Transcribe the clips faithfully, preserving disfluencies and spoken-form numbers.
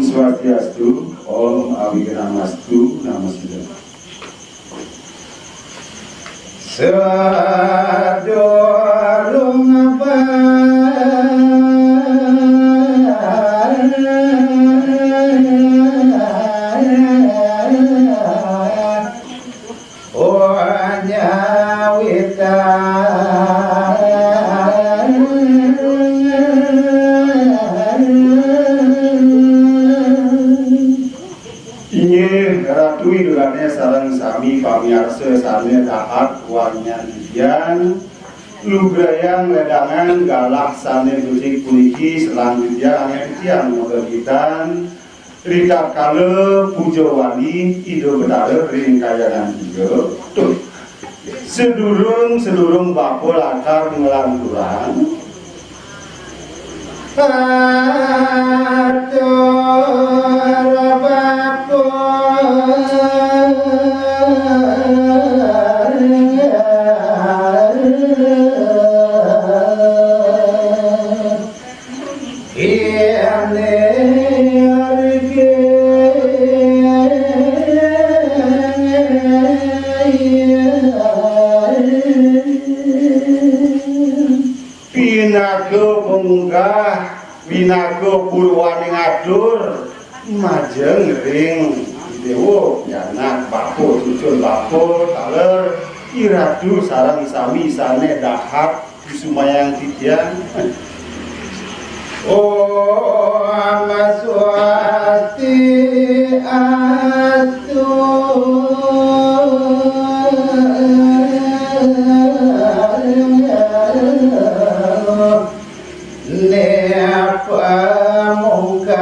Swastiastu, Om Awighnamastu, Namo Siddham. Sadurung Inggih Ratu Ida dané sareng sami pamiarsa sané dahat wangian titiang, lugrayang ledangan galah sané becik puniki selang titiang, anggen titiang magegitan ritatkala puja wali Ida Betara ring Kahyangan Tiga. Tuh. Sedurung-sedurung bapa lakar nglanturang. Atur bapa. Pinaka pamungkah, pinaka purwaning atur, majeng ring déwa, pianak, bapa, cucun bapa, taler, iratu sareng sami sané dahat kusumayang titiang. Om Swastiastu. Né pamungkas.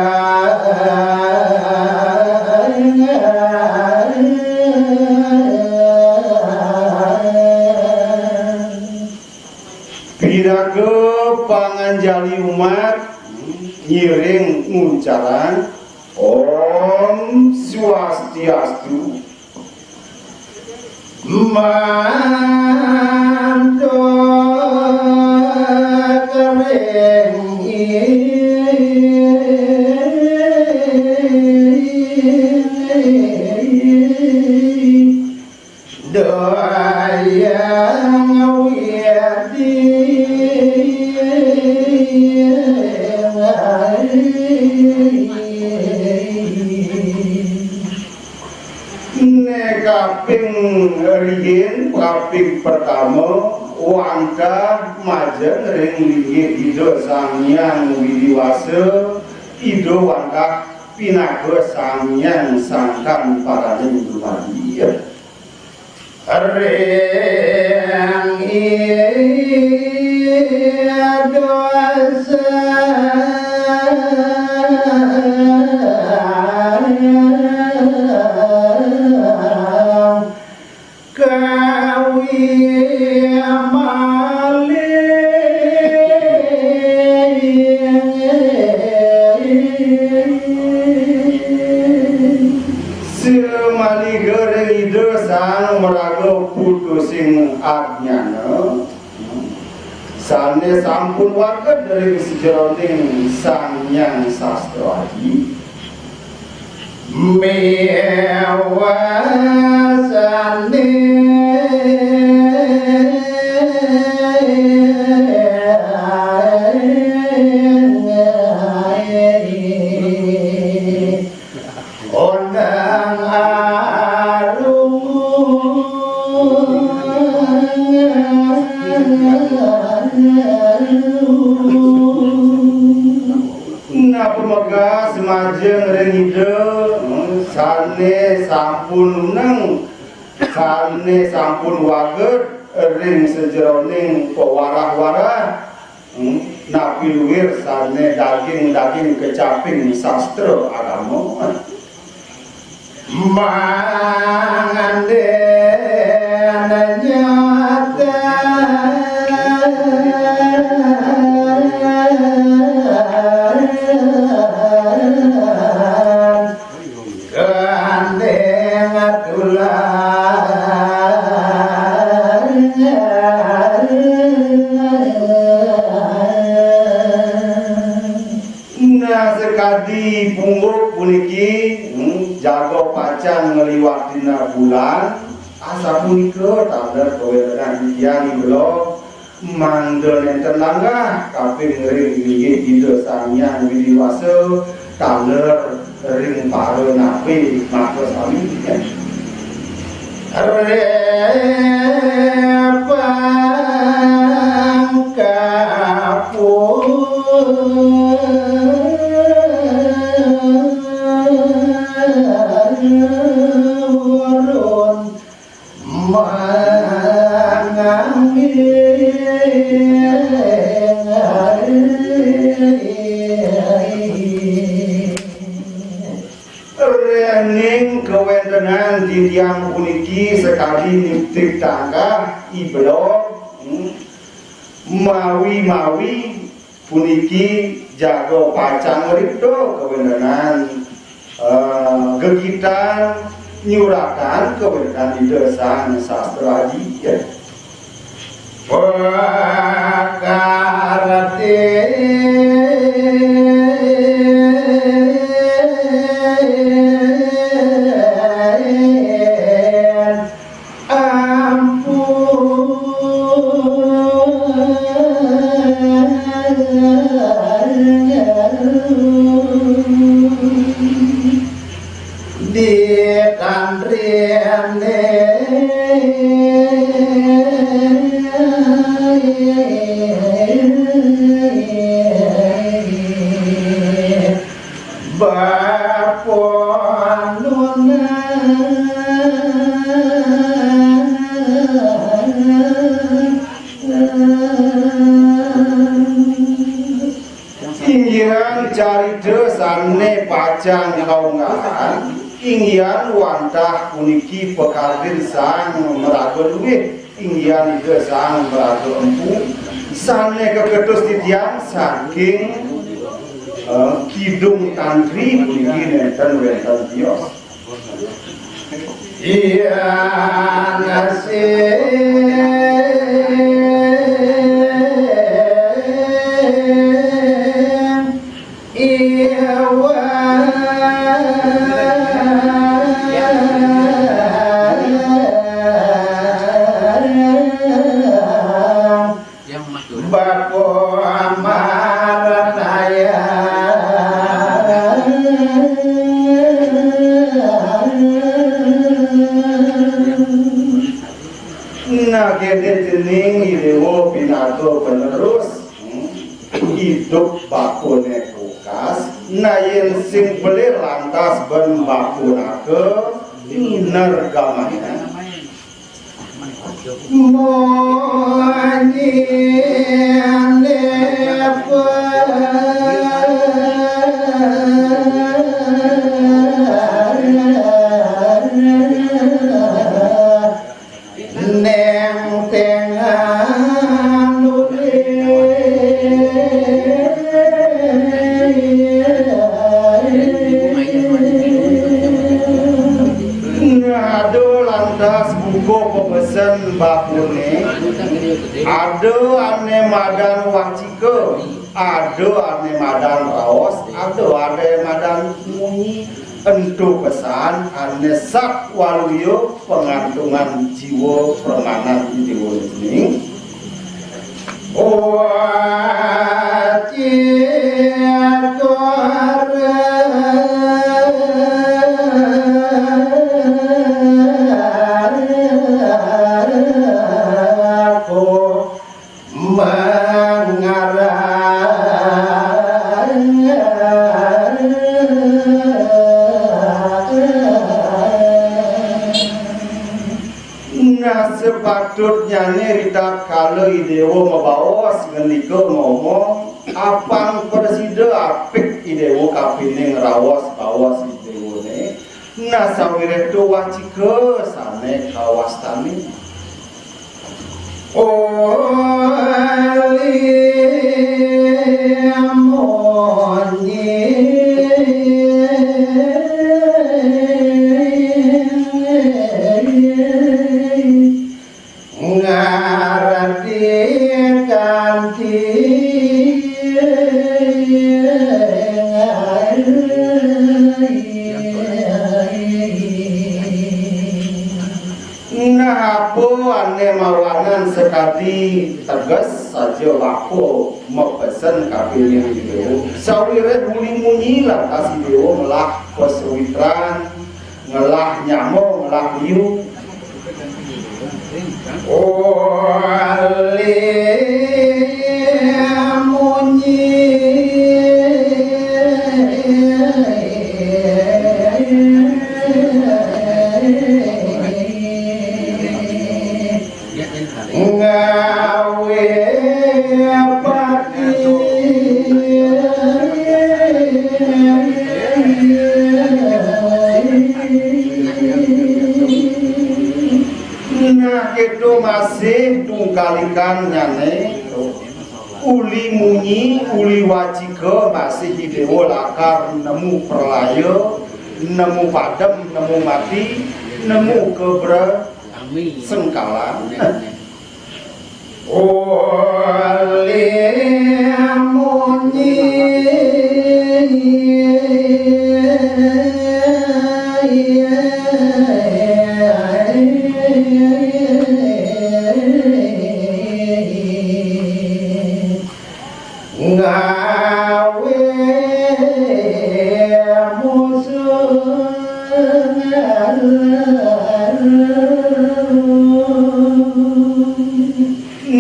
Pinaka panganjali umat ngiring nguncarang Om Swastiastu. Mantuk ring Dayang Widi. Né kaping riin, kaping pertama, wantah majeng ring linggih Ida Sang Hyang Widi Wasa, Ida wantah pinaka Sang Hyang Sangkan Paraning Dumadi. Ring Ida Sang Kawi Malih. Samaliha ring Ida Sang Maraga Putusing Adnyana, sané sampun wagéd ring sajeroning Sang Hyang Sastra Aji. Miwah sané Onang arung. Napa megas majeng ring Ida, sané sampun uneng, sané sampun wagéd ring sajeroning pawarah-warah. Hmm, napi luir sané daging-daging kecaping sastra agama. Mangandén nyata. Gandeng tulang. Nah, sakadi pungguk Niki, hmm, jaga pacang ngliwatin bulan, asapunika taler kawéntenan titiang i Belog, mangda nénten langgah kaping ring inggih Ida Sang Hyang Widhi Wasa, taler ring para nabi makasami. Repang kapurun manganggih. Réning kawéntenan titiang puniki sakadi nitih tangkah i Belog, hmm, mawi-mawi puniki jaga pacang ngripta kawéntenan, eh, gegitan nyuratan kawéntenan Ida Sang Sastra Aji. Pakartin ampun ditanrine. Bapa nunas. Inggihan carita sané pacang kaunggahang, inggihan wantah puniki pakartin sang maraga luih, inggihan Ida Sang Maraga Empu, sané kaketus titiang saking, eh, Kidung Tantri puniki nénten wénten tios. Iya, nasib. Iwang bako maranaya. Nah, kéné dening Idéwa pinaka penerus, hmm, idup bakoné kukas, nah yén sing pelih lantas ben bakonaka, nginer gamané. Monyiné Neng tengan. Ada lantas buka pabesen bakoné. Ada ané madan wacika, ada ané madan raos, ada ané madan munyi. Ento pesan ané sat waluya pangantungan jiwa pramanan jiwa ning. Wacikara. Mangarang. Nah, sepatutnyané ritatkala Idéwa mabaos ngandika ngomong, apang prasida apik Idéwa kapining raos-baos Idéwané. Nah, sawiréh to wacika sané kawastanin. Oli monyi ngarti kanti. Nah, apa ané mawanan sakadi teges saja bapa mapesen kapining Déwa. Sawiréh uli munyi lantas Déwa ngelah pasawitran, ngelah nyama, ngelah liu. Uli munyi. Ngawé pati. Nah, kéto masih tungkalikan nyané. Uli munyi, uli wacika masih Déwa lakar nemu pralaya, nemu padem, nemu mati, nemu kebre-, sengkalan. Uli munyi. Ngawé musuh.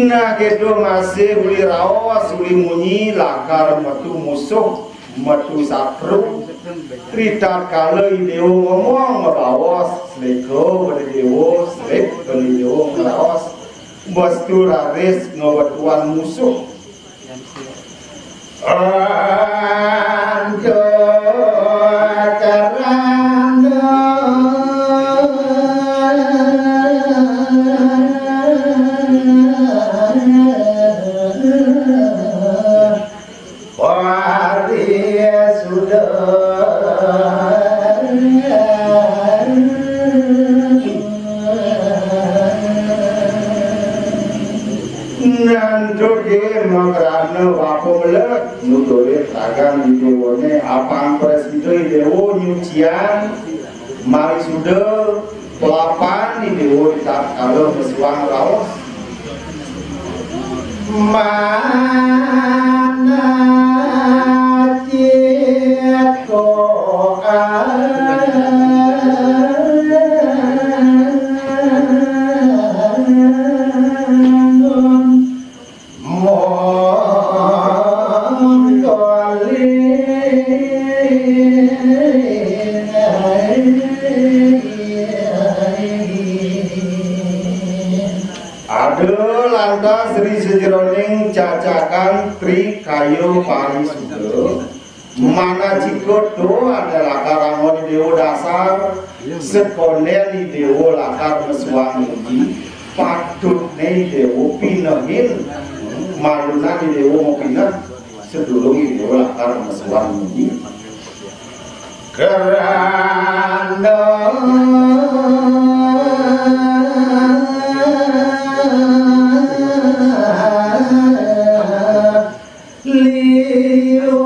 Nah, kéto masih uli raos, uli munyi lakar metu musuh, metu satru. Ritatkala Déwa ngomong mabaos, slika bani Déwa, slip bani Déwa ngraos. Bostu raris ngawetuan musuh. Antuk terang. Parisuda. Nantuké makrana bapa melet, nuturin tangan di déwané, apang prasida déwa nyucian, marisuda, Pelapan di déwa ritatkala mesuang raos. Manacit koan. Mongkoli. Ada lantas ri sajeroning cacakan tri kaya parisuda. Manacika to ada lakar anggon déwa dasar, sekondén déwa lakar mesuang muji, patutné déwa pinehin, malunan déwa mapineh, sedurung déwa lakar mesuang muji. Kerana liu.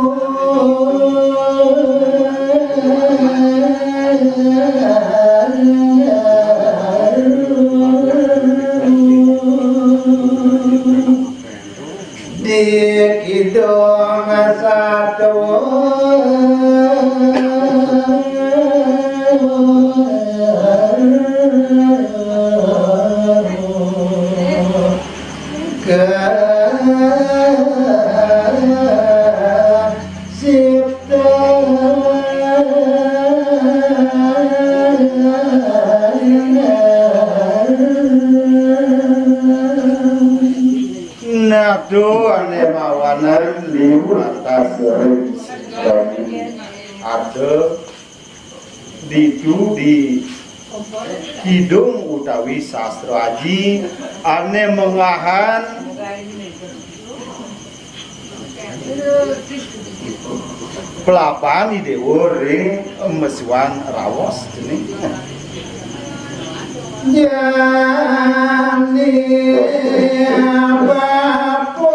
Di kidung sato. Ke sipta. Nah, to ané mawanan liu lantas ring sipta. Ada ditu di kidung utawi sastra aji ané mengahan pelapan i déwa ring mesuang raos jenih. Jani bapa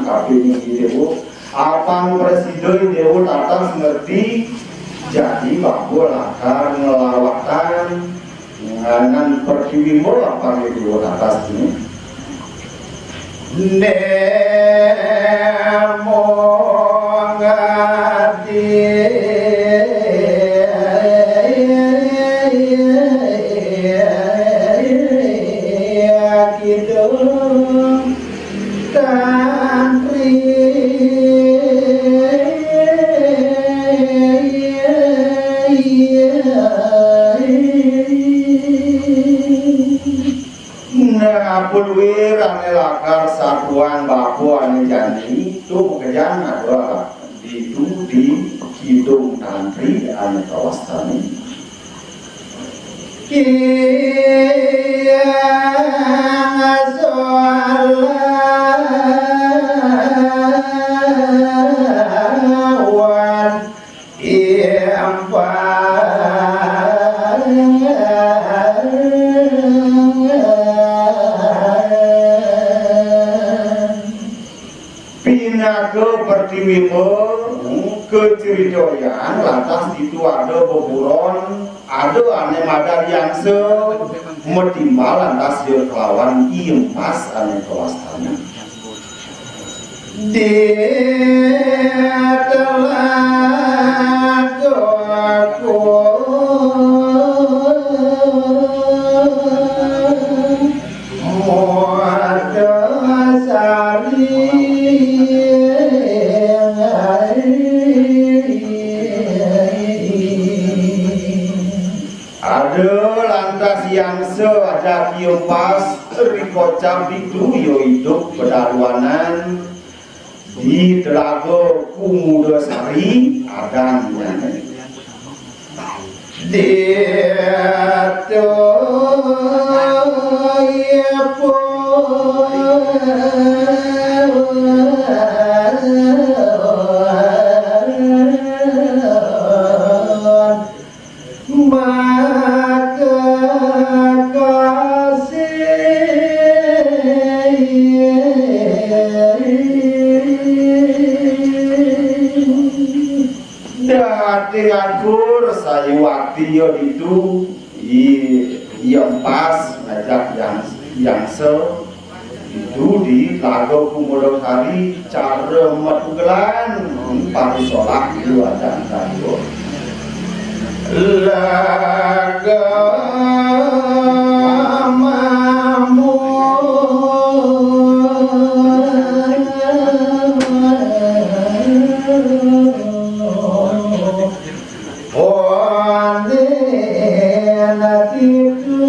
Kabéh niki Déwa, apang prasida Déwa tatas ngerti, jadi bapa lakar nglawatan nganan pertiwi mula apang Déwa tatas niki. Nemo ngadi kidung tantri. Nah, pulwir ané lakar satuan bapa ané jani, tu makejang ada ditu di kidung tantri ané kawastané. Kiyang solawan impalan. Pinaka pertiwi ma kacritayang lantas ditu ada beburon, ada ané madan yangsa, matimbal lantas ya kelawan I Empas ané kawastané. Di telaga Murda Sari. Ada lantas yangsa ajak I Empas ri kocap ditu ya idup bedaluanan di Telaga Kumuda Sari, adan nyané. Ditu ia pun makekasih. Dadi atur sayuwakti ya ditu, I, I Empas ngajak yang, yangsa. Itu di Laga Kumulosari cara matugelan, hmm, parisolah itu ada sayur. Laga Mambu. Onin atiku.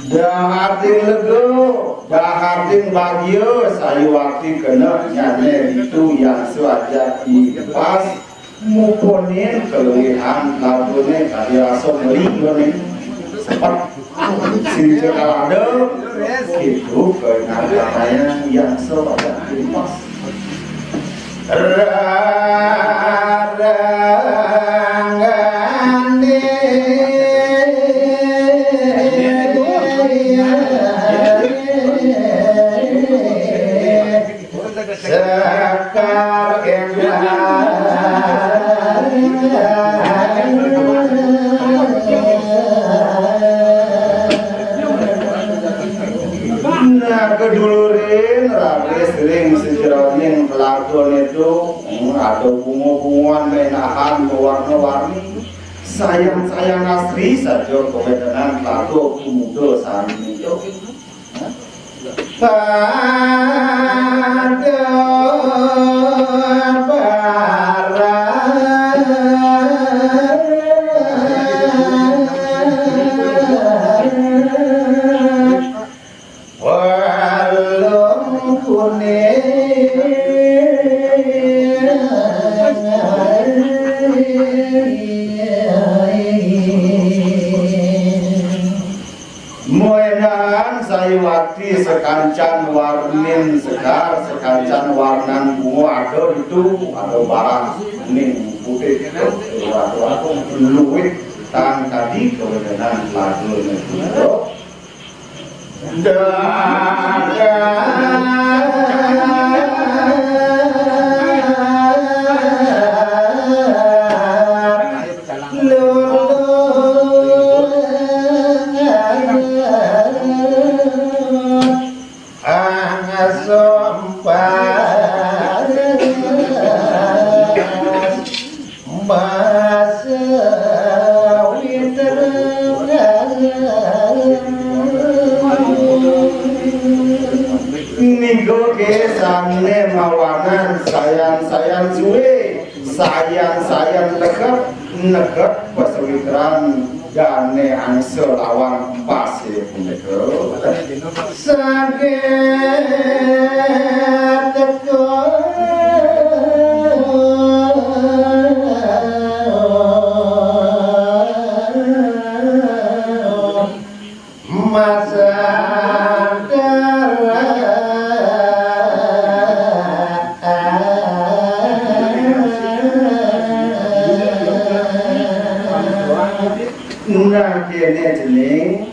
Dahating lega, dahating bagia, sayuwakti kena nyané ditu yangsa ajak I Empas. Muponin kaluwihan laguné kadi rasa meli, yoné. Sepet. Sing kalada, itu kena katanya yangsa ajak I Empas. Raranggané. Sekar Endang. Nah, kedulurin raris ring sajeroning telaga itu, hmm, ada bunga-bungaan menahan bewarna-warni. Sayang-sayang asri saja kawetenan telaga Kumuda Sari itu. Pada parang walung kuning. Muenan sayuwakti sakancan warnin sekar, sakancan warnan bunga ada ditu, ada barang kuning putih, waduh, luwih Kang tadi kawentenan lagu punika. Angasumpah masa witrengan. Nika ké sané mawanan sayan-sayan sué, sayan-sayan negep, negep pasawitran dané angsa lawang pasé punika. Saget teka masa darah. Nah, kéné cening.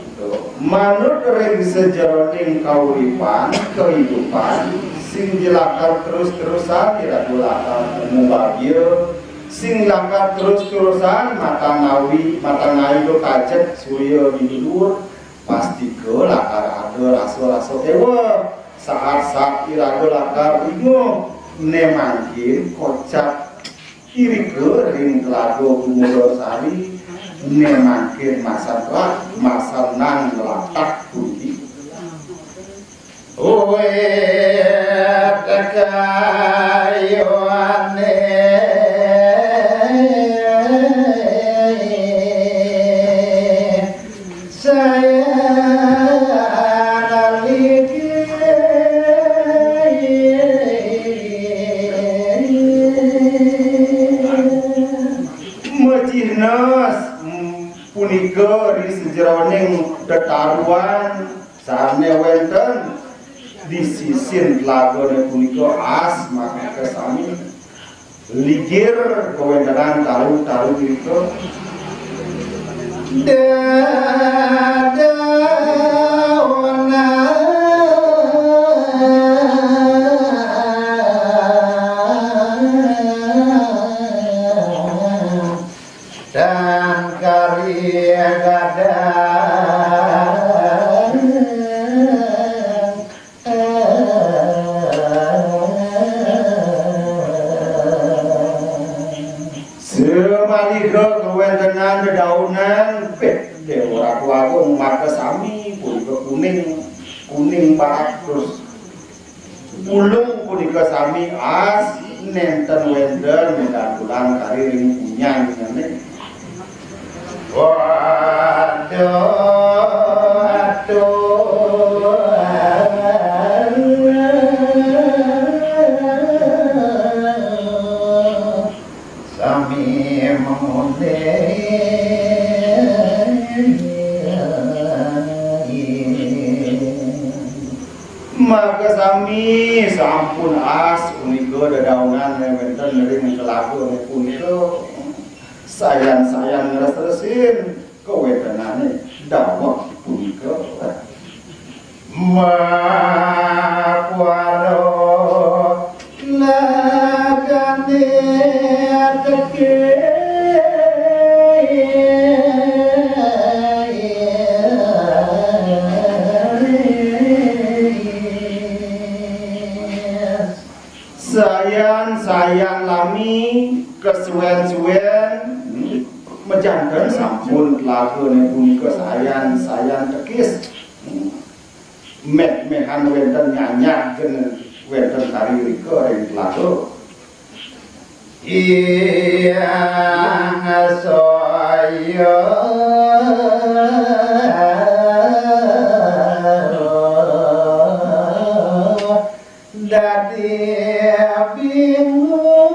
Manut ring sajeroning kauripan, kahidupan, sing lakar terus-terusan iraga lakar nemu bagia, sing lakar terus-terusan matangawi, matangawi kajeg surya di luhur, pastika lakar ada rasa-rasa éwa. Saat-saat iraga lakar inguh, né mangkin kocap irika ring Telaga Gumula Sari, né mangkin masan rak, masan nang ngelatah puniki. Wit kayuné saya laliki. Macihna punika ri sajeroning tetaruan sané wénten di sisin telagané punika, as makasami. Ligir kawéntenan taru-taru punika. Dadawanan Tan kari gadang. Samaliha kawéntenan dedaunan, béh, Déwa Ratu Agung makasami punika kuning, kuning barak terus. Ulung punika sami as nénten wénten médantulan kari ring punyanyané. Waduh, aduh. Sami mengundi. Maka sami sampun as punika dedaunan wénten ring telaga punika, sayan-sayan ngresresin kawéntenané daweg punika. Makwaro nagane teke. Sayan-sayan lami kasuwen-suwen, hmm, majanten sampun telagane punika sayan-sayan tekis. Hmm. Meh-mehan wenten nyanyah gen wenten kari rika ring telaga. Iyang saya dadi bingung.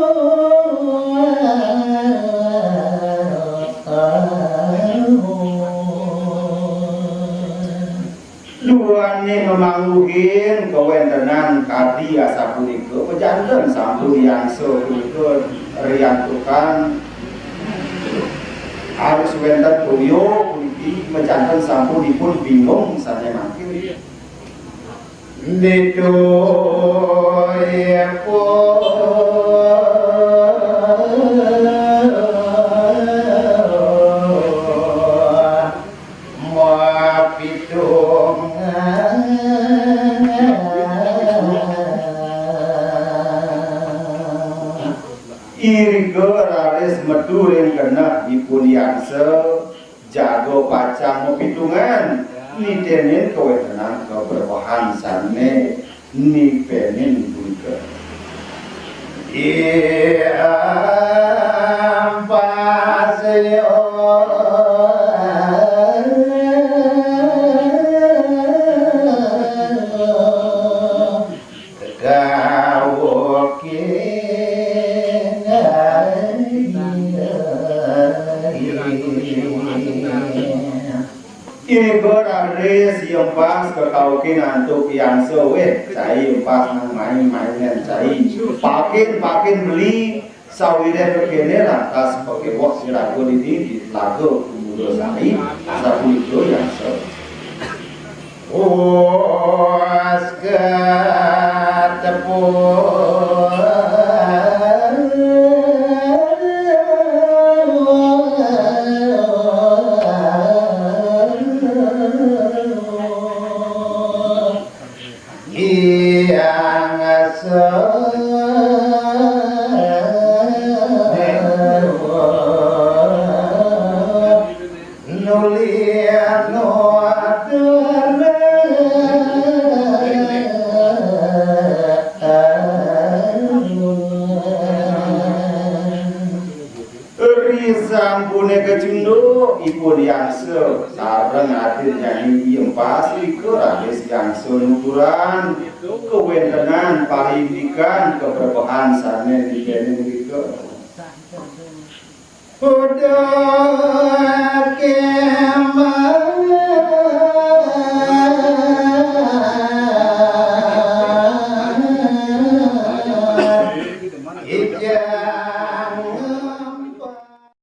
Duaning mamanggihin kawentenan kadi asapunika, pajanten sampun yangsa punika riantukan Harus wénten toya puniki, majanten sampun dipun bingung sané mangkin. Ditu ipun mapitungan. Irika raris metu ring genah ipun Yangsa, jaga pacang mapitungan, nitenin kawéntenan kabrebehan sané nipénin punika. Iya, pasyo. Kawukin. Iba raris yempas kakaukin antuk Yangsa, wéh, cai empas nang main-mainan cai. Pakin, pakin beli, sawiréh kéné lantas pakéweh iraga dini di Tlaga Kumbula Sari, sapunika Yangsa. Us katepuk. Hyang Asa. Nuli anu atur. Risampuné kacunduk ipun Yangsa sareng adinnyane Yempas, irika raris Yangsa nuturan kawéntenan parindikan kabrebehan sané nitenin irika. Uduh.